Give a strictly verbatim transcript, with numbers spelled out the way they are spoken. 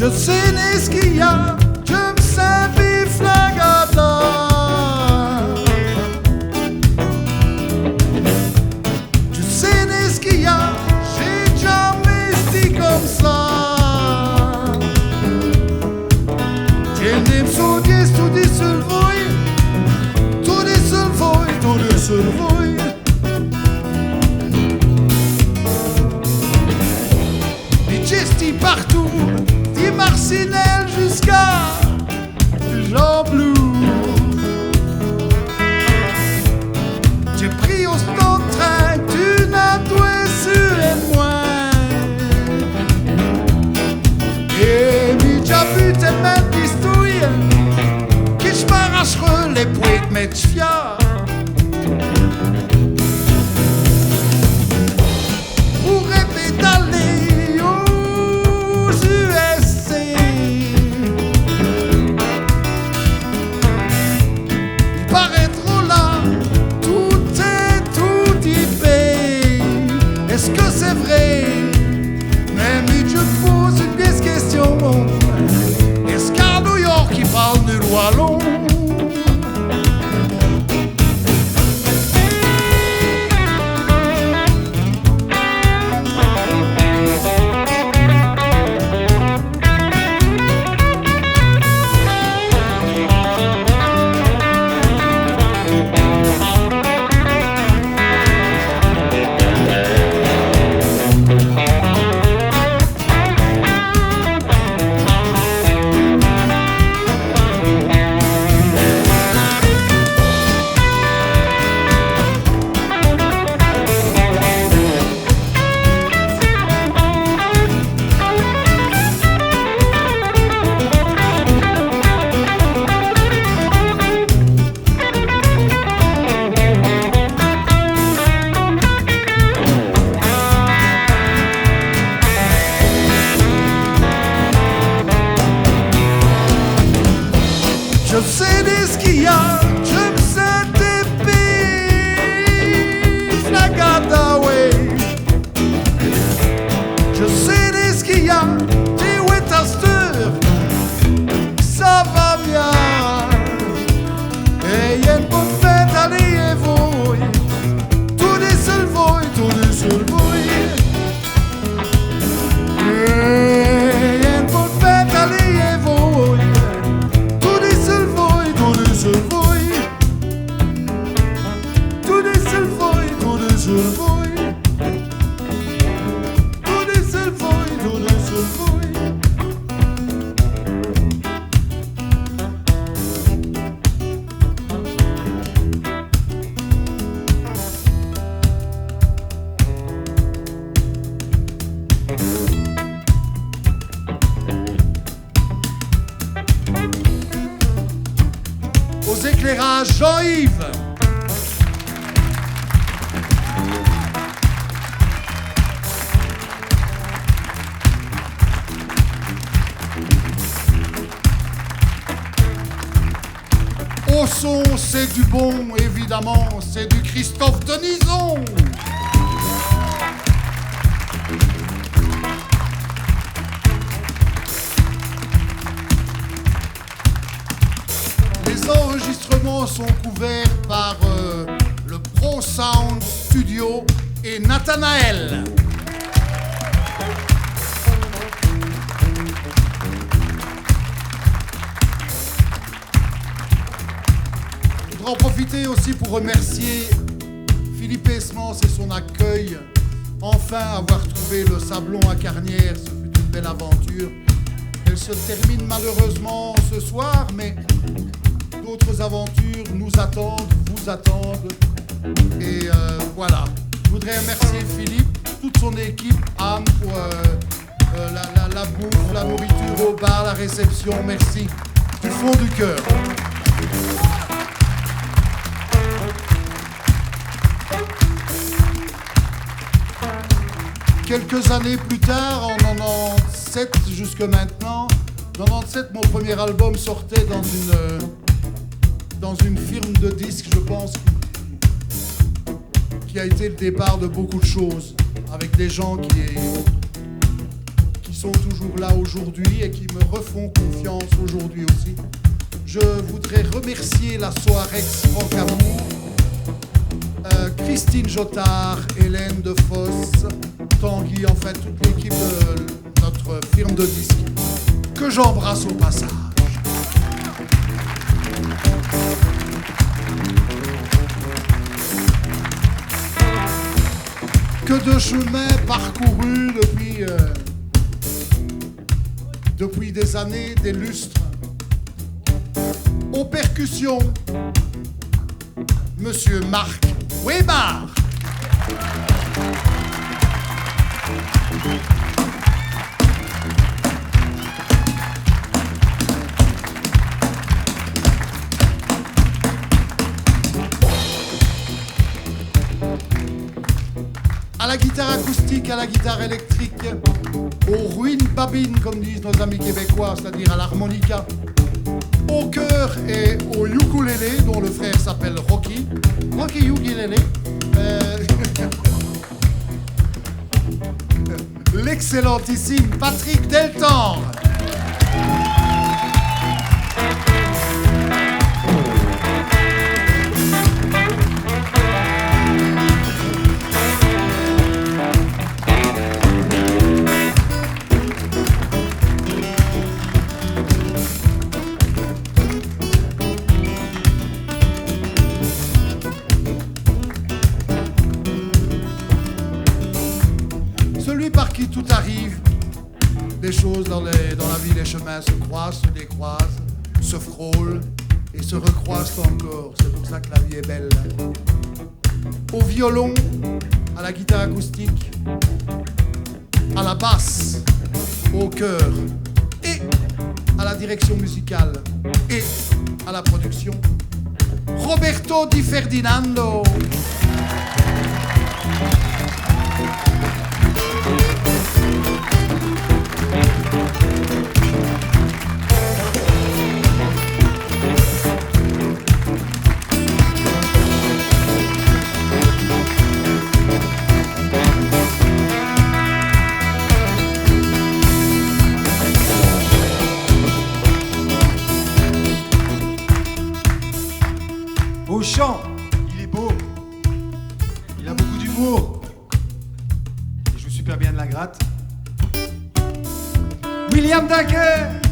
Dji sé nin ç' qu'i-gn-a, dji m' sins pus flagada. Dji sé nin ç' qu'i-gn-a, dj'é jamés stu come ça. Dji m' sins toudi, toudi su l' voye, toudi su l' voye, toudi su l' voye. Dji stu partout, di Marcinelle jusqu'à Gembloux. Dj'é pris ostant d' trins, tu n'as dwèt su ène mwin. Èt mi dj'a bu tèl'mint d' bistouyes qui dj' m'aracheû lès pwètes, mins dj' fia. Pou rèpèter d'aler aus U S C. I parèt qu' la, tout èst, tout i pèt. Èst-ce qui c'èst vraî ? Mins mi dj' pôse ène vîye quèstion. Èst-ce qu'à New York i pârl'nut l' walon ? Dji sé nin ç' qu'i-gn-a, dji m' sins pus flagada, wè. Dji sé nin ç' qu'i-gn-a, dji wè asteûre ça va bia. Èt i gn-a ène bone fête, alez, èt voye, toudi su l' voye, toudi su l' voye. Èt i gn-a ène bone fête, alez, èt voye, toudi su l' voye, toudi su l' voye. Toudi su l' voye, toudi su l' voye. Toudi su l' voye, toudi su l' voye. Aus èclêrâjes, Jean-Yves. Au son, c'èst du bon, évidemment, c'èst du Christophe Denison. Les enregistrements sont couverts par, euh, le Pro Sound Studio et Nathanaël. Je voudrais en profiter aussi pour remercier Philippe Esmans et son accueil. Enfin, avoir trouvé le Sablon à Carnières, ce fut une belle aventure. Elle se termine malheureusement ce soir, mais d'autres aventures nous attendent, vous attendent. Et, euh, voilà. Je voudrais remercier Philippe, toute son équipe, Anne, pour, euh, euh, la, la, la bouffe, la nourriture au bar, la réception. Merci du fond du cœur. Quelques années plus tard, en nonante-sept jusque maintenant, nonante-sept, mon premier album sortait dans une, euh, dans une firme de disques, je pense, qui a été le départ de beaucoup de choses, avec des gens qui, qui sont toujours là aujourd'hui et qui me refont confiance aujourd'hui aussi. Je voudrais remercier l'asso Arex Franc Amour, euh, Christine Jotard, Hélène Defosse, Tanguy, enfin toute l'équipe de notre firme de disques, que j'embrasse au passage. Que de chemin parcouru depuis, euh, depuis des années, des lustres. Aux percussions, Monsieur Marc Weber. À la guitare acoustique, à la guitare électrique, aux ruines babines, comme disent nos amis québécois, c'est-à-dire à l'harmonica, au chœur et au ukulélé, dont le frère s'appelle Rocky. Rocky ukulélé. Euh, l'excellentissime Patrick Deltendre. Celui par qui tout arrive, les choses dans les, dans la vie, les chemins se croisent, se décroisent, se frôlent et se recroisent encore. C'est pour ça que la vie est belle. Au violon, à la guitare acoustique, à la basse, au chœur et à la direction musicale et à la production, Roberto Di Ferdinando. Au chant, il est beau, il a beaucoup d'humour, il joue super bien de la gratte. William Daquet.